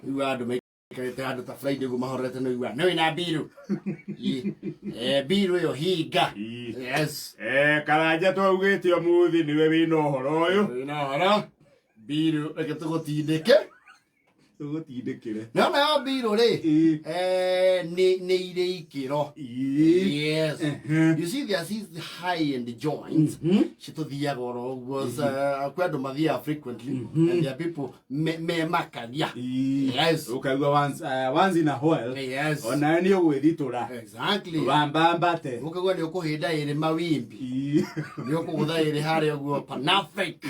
Rĩu andũ maikarĩte handũ ta Friday ũguo mahorete nĩ ũiguaga nĩ wĩna mbiru. Ĩ, mbiru ĩyo hinga. Yes. Karanja twaugĩte ũmũthĩ nĩwe wĩna ũhoro ũyũ. Wĩna ũhoro. Mbiru reke tũgũtindĩke. Tũgũtindĩkĩre. No nayo mbiru rĩ, nĩ irĩ ikĩro. Yes. You see there is high end joints. Citũthiaga oro ũguo. Kwĩ andũ mathiaga frequently and there are people memakagia. Yes. Ũkaigua once in a while. Yes. Onawe nĩ ũgwĩthitũra. Exactly. Wambambate. Ũkaigua nĩ ũkũhĩnda ĩrĩ mawimbi. Nĩ ũkũgũtha ĩrĩ harĩa ũguo Panafric.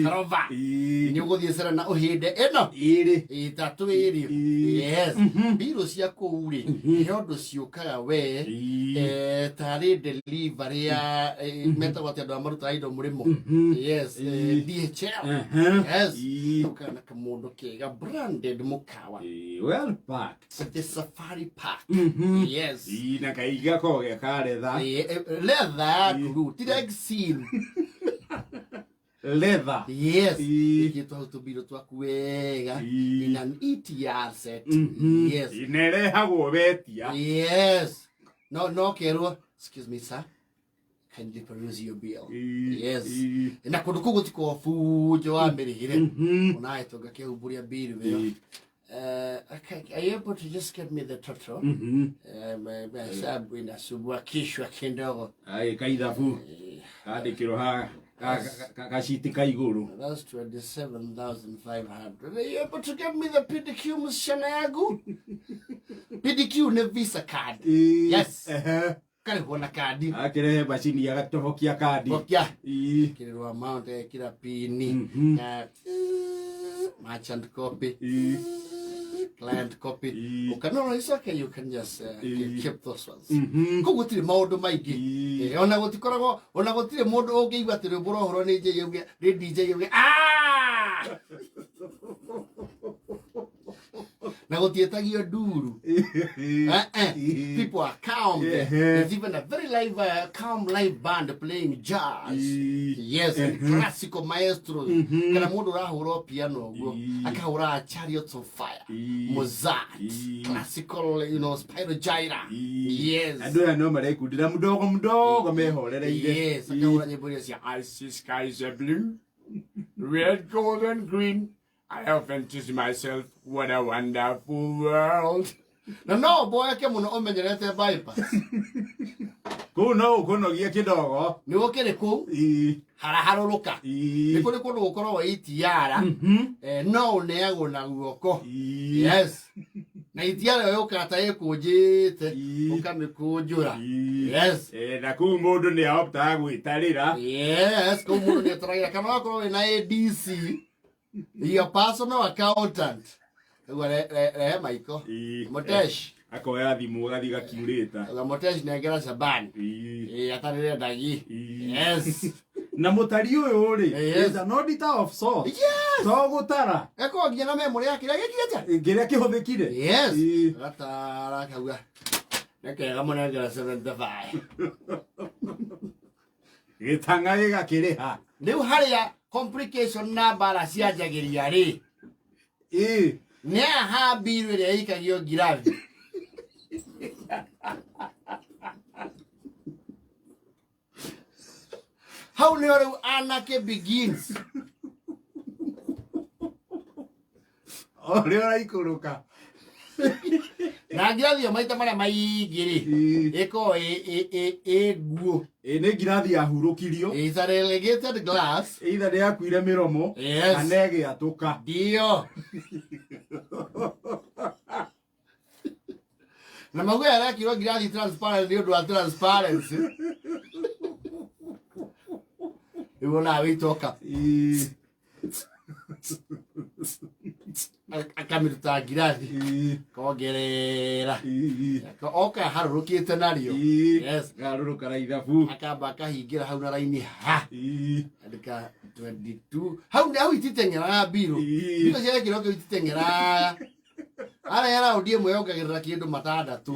Sarova. Nĩ ũgũthiĩ Serena ũhĩnde ĩno. Ĩrĩ. Ĩtatũ ĩrĩ. Yes. Mbirũ cia kũu rĩ, he ũndũ ciũkaga we tarĩ delivery ya metagwo atĩ andũ arĩa marutaga indo mũrĩmo. Yes, DHL. Yes. Ũkaga na kamũndũ kega branded mũkawa. Well packed. The safari park. Yes. Na kaiga koge ka leather. Leather yaku rĩu ti rexine. Leather. Yes. Ĩkĩtwo hau tũmbirũ twaku wega in an ETR set. Yes. Na ĩrehagwo wetia. Yes. No no kerwo, excuse me sir. Kindly peruse your bill. Yes. Na kũndũ kũu gũtikoragwo bunjo wa mĩrĩhĩre. Ona ĩtonga kĩhumbũria bill ĩyo. Okay, are you able to just give me the total? Hesabu inasumbua kichwa kidogo. Ai kaithabu kandĩkĩrwo ha gaciti ka igũrũ. That's 27,500. Are you able to give me the PDQ, msichana yangu? PDQ ni Visa card. Yes. Karĩhwo na kandi. Akĩrehe macini agatobokia kandi. Bokia. Kĩrĩrwo amount ekĩra pini. Na merchant copy. Client copy. Uka no, no, it's okay. You can just keep those ones. Koguo gũtirĩ maũndũ maingĩ. Ona gũtikoragwo, ona gũtirĩ mũndũ ũngĩigua atĩ rwĩmbo rwahũrwo nĩ DJ auge, nĩ DJ auge, ah! Na gũtiĩtagio nduru. People are calm there. There's even a very live, calm live band playing jazz. Yes, and classical maestros. Kana mũndũ ũrahũra piano ũguo, akahũra Chariots of Fire, Mozart, classical, Spyro Gyra. Yes. Andũ aya no marekundĩra mdogo mdogo mehorereire. Yes, akahũra nyĩmbo iria cia I see skies are blue, red, gold and green. I often tease myself, what a wonderful world. Na no mboeke mũno ũmenyerete bypass. Kũu no ũkũnogia kidogo. Nĩ ũkĩrĩ kũu haraharũrũka. Nĩ kũrĩ kũndũ gũkoragwo itiara. No ũneagwo na guoko. Yes. Na itiara ĩyo yũkaga ta ĩkũnjĩte, ũkamĩkũnjũra. Yes. Na kũu mũndũ nĩ ahotaga gwĩtarĩra. Yes, kũu mũndũ nĩ etaragĩra kana wakorwo wĩna ADC, your personal accountant. Ũguo rehe maiko. Mũtesh. Akoya thimũ agathiĩ gakiurĩta. Ũguo Mũtesh nengera Shaban. Atarĩre ndagi. Yes. Na mũtari ũyũ rĩ, Yes. is an auditor of sorts. Yes. To gũtara. Eko nginya na memory ya kĩrĩa gĩkire atĩa? Kĩrĩa kĩhũthĩkire. Yes. Gatara akauga. Nĩ kega mũnengera 75. Gĩtang'a gĩgakĩrĩha. Rĩu harĩa complication na mbara cianjagĩria rĩ, nĩ aha mbiru ĩrĩa ĩikagio ngirathi. Hau nĩho rĩu anake begins. Ũrĩa ũraikũrũka. Na ngirathi ĩyo maita marĩa maingĩ rĩ, ĩkoragwo ĩ nguũ. Ĩ nĩ ngirathi yahurũkirio. It's a relegated glass. Either nĩ yakuire mĩromo Yes. kana ĩgĩatũka. Ndio. Na maguo yarekirwo ngirathi transparent nĩ ũndũ wa transparency. Rĩu onaga wĩitoka. Akamĩruta ngirathi. Kongerera. Oka harũrũkĩte narĩo. Yes. Garũrũka na ithabu. Akamba akahingĩra hau na raini ha. Andĩka 22. Hau hau ititeng'eraga mbirũ. Mbirũ cia gĩkĩro kĩu ititeng'eraga. Arĩa raundi ĩmwe yongagĩrĩra kĩndũ matandatũ.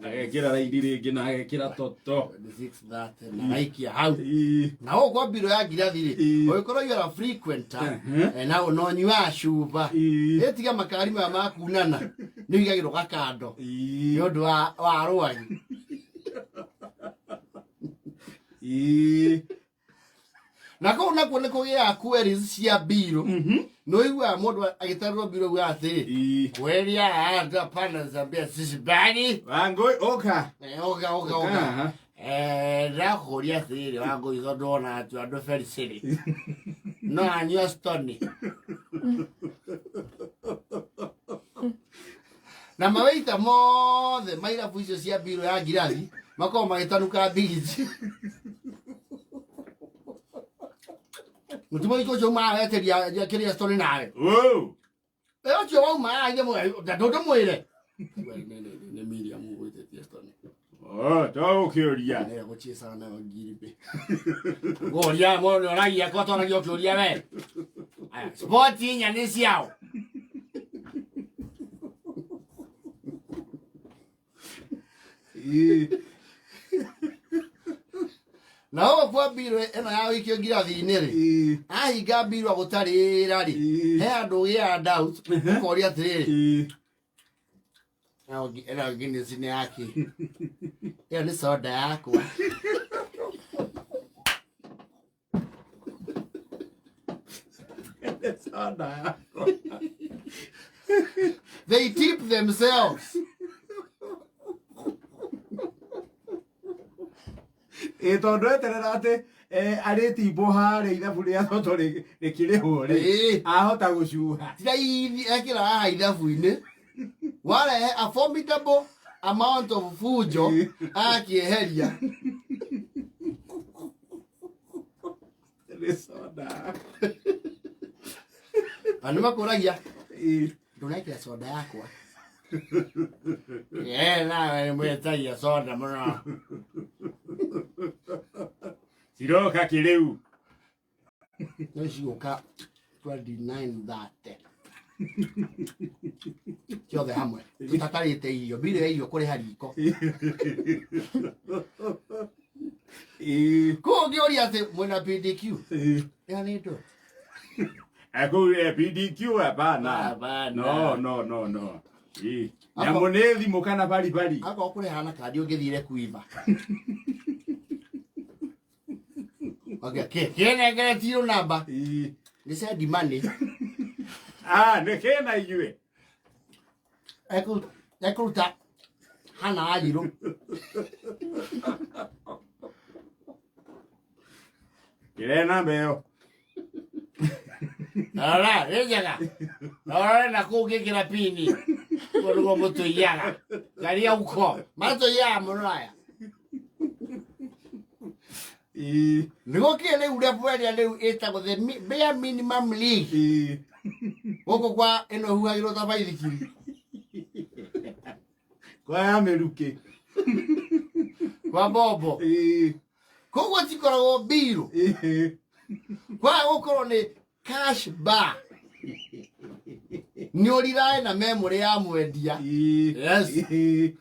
Agekĩra raini rĩngĩ na agekĩra toto. 26:30 na gaikia hau. Ĩĩ. Na gũkũ kwa mbirũ ya ngirathi rĩ, Ĩĩ. ũngĩkorwo you are a frequenter, Ehe. na no nyuaga cuba, Ĩĩ. ĩtiga makari maya ma kunana, nĩ ũigagĩrwo gakando Ĩĩ. nĩ ũndũ wa rwagi. Ĩĩ. Na kũu nakuo nĩ kũgĩaga queries cia mbirũ. Nĩ ũiguaga mũndũ agĩtarĩrwo mbirũ auga atĩrĩ, Ĩĩ. kweria hata pana zambia sisibani. Wangũi ũka. Oga oga oga. Aha. Ndakũria atĩrĩrĩ Wangũi tondũ wona atĩ andũ Felicity no anyua Stony na mawaita mothe ma irabu icio cia mbirũ ya ngirathi makoragwo magĩtanuka mbigiti. Mũtimo ũcio umaga weteria kĩrĩa Stony nawe. Wow. Ũcio wauma ithe ndũndũmwĩre. Nĩ Miriam ũgwĩtĩtie Stony. Oh, to gũkĩũria. Nĩ gũchicaga nayo ngiribe. Ngũria mũndũ nĩ oragia kwa toragia ũkĩũria we. Aya, sport inya nĩ ciao. Ĩĩ. Na ũguo kwa mbirũ ĩno ya wĩikio ngirathi-inĩ rĩ, Ĩĩ. ahinga mbirũ agũtarĩra rĩ, Ĩĩ. he andũ ũgĩaga doubt, ũkoria atĩrĩrĩ, Ĩĩ. Ĩno Guinness nĩ yake. Ĩyo nĩ soda yakwa. Soda yakwa. They tip themselves. Ĩ tondũ eterera atĩ arĩtimbwo harĩa ithabu rĩa toto rĩkĩrĩhwo rĩ, Ĩĩ. ahota gũcuha. Ti raithi ekĩra haha ithabu-inĩ, warehe a formidable amount of fujo akĩeheria. Nĩ soda yakwa. Na nĩ makũragia, Ĩĩ. ndũnekĩra soda yakwa. Nawe nĩ mwĩtagia soda mũno. Ciroka kĩrĩu. No cigũka 29:30. Ciothe hamwe. Tũtatarĩte irio, mbirũ ya irio kũrĩha riko. Ĩĩ. Kũu ũngĩũria atĩ mwĩna PDQ, Ĩĩ. ĩyo nĩ ndũ. Kũu PDQ hapana. Hapana. No, no, no, no. Ĩĩ. Nyamũ nĩ thimũ kana baribari. Akorwo kũrĩha na kandi ũngĩthire kuiba. Okay, kĩnengere tirũ namba. Ĩĩ. Nĩ send money. Ah, nĩ kĩna inyuĩ. Ekũruta hana wanjirũ. Kĩrehe namba ĩyo. Rora, nĩ njega. Rora na kũu ngĩkĩra pini. Ũguo nĩguo mũtũiyaga. Caria uko. Matũiyaga mũno aya. Ĩĩ. Nĩ gũkĩrĩ rĩu level ĩrĩa rĩu ĩtagwo the bare minimum league. Ĩĩ. Gũkũ kwa ĩno ĩhuhagĩrwo ta baithikiri. Kwa ya mĩrukĩ. Kwa bombo. Ĩĩ. Koguo cikoragwo mbirũ. Ĩĩ. Kwaga gũkorwo nĩ cash bar. Nĩ ũrirae na memory ya mwendia. Ĩĩ. Yes. Ĩĩ.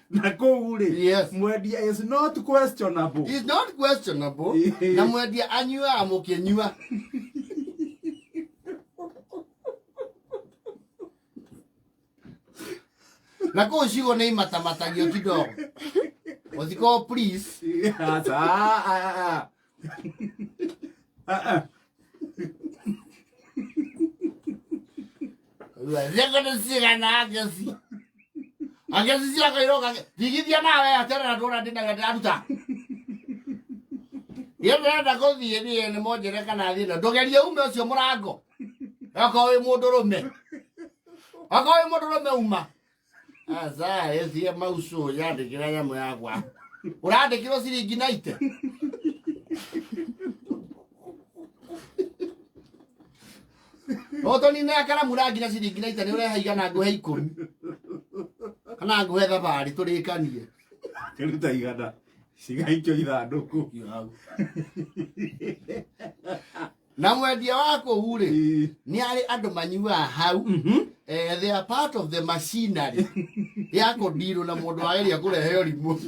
Na kũu rĩ, Yes. mwendia is not questionable. It's not questionable. Ĩĩ. Na mwendia anyuaga mũkĩnyua. Na kũu ciugo nĩ imatamatagio kidogo. Ũtikorwo please. Ĩĩ, aca, ah, ah, ah. Ah, ah. Thĩko nĩ cigana ageci. Ageci ciakairwo tigithia nawe aterera ndũra ndĩnaga ndĩraruta. Niĩ ndĩrenda gũthiĩ niĩ nĩ monjĩre kana thiĩ na ndũgerie ume ũcio mũrango. Okorwo wĩ mũndũrũme. Okorwo wĩ mũndũrũme uma. Aca ĩthie maucu yandĩkĩra nyamũ yakwa. Ũrandĩkĩrwo ciringi 90. Ũtũnine karamu rangi na ciringi 90 nĩ ũrehe igana ngũhe 10. Kana ngũhe thabarĩ tũrĩkanie. Kĩruta igana cigaikio ithandũkũ. Na mwendia wa kũu rĩ, Ĩĩ. nĩ arĩ andũ manyuaga hau. They are part of the machinery ya kũndirwo na mũndũ wageria kũrehe ũrimũ.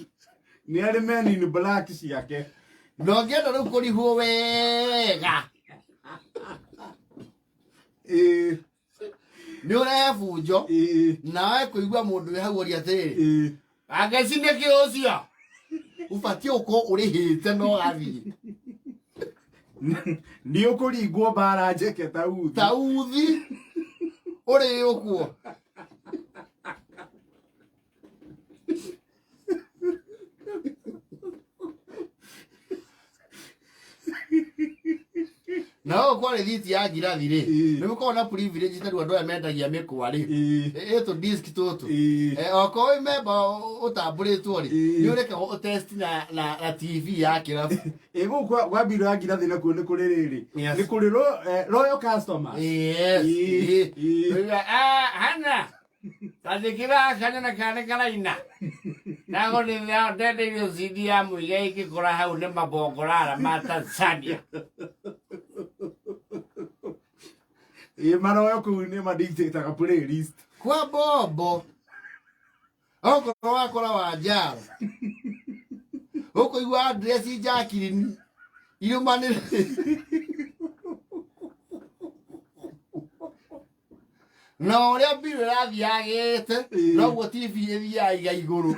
Nĩ arĩ men in black ciake. Na ũngĩenda rĩu kũrihwo wega, nĩ ũrehe bunjo, nawe kũigua mũndũ wĩ hau oria atĩrĩrĩ, angeci nĩ kĩ ũcio ũbatiĩ gũkorwo ũrĩhĩte na ũgathiĩ. Nĩ ũkũringwo mbara njeke ta uthi. Ta uthi ũrĩ ũkuo. Na ũũ kwa rĩthiti ya ngirathi rĩ, nĩ gũkoragwo na privilege ta rĩu andũ aya mendagia mĩkwa rĩ, ĩtũ disc tũtũ. Okorwo wĩ memba ũtambũrĩtwo rĩ, nĩ ũrekagwo ũtest na TV ya kĩrabu. Ĩ gũkũ kwa mbiro ya ngirathi nakuo nĩ kũrĩ rĩrĩ. Nĩ kũrĩ loyal customers. Yes. Ũiga, "Ah, hana tathikira kanyana kane karaina nago ndendeirio CD ya Muigai ĩkĩkũra hau nĩ mabongorara ma Tanzania." Ĩ maroyo kũu nĩ madictataga playlist. Kwa bombo okorwo wakora wa njaro ũkũigua address Jacqueline irũmanĩrĩire. Na ũrĩa mbirũ ĩrathiĩ yagĩte, noguo TV ĩthiaga iga igũrũ.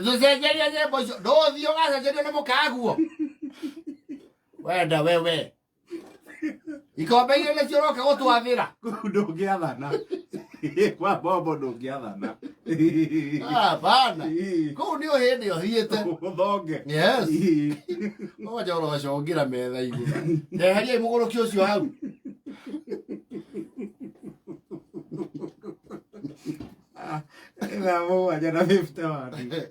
Tũcenjeria nyĩmbo icio, ndũthiĩ ũgacenjerio nĩ mũkaguo wenda wewe ikombe igĩrĩ nĩcio ũroka gũtwathĩra. Kũu ndũngĩathana. Kwa bombo ndũngĩathana. Hapana, kũu nĩ ũhĩndĩ ũthiĩte. Ũthonge. Yes. Ũganja ũrocongĩra metha igũrũ, eheriai mũgũrũki ũcio hau. 7:51.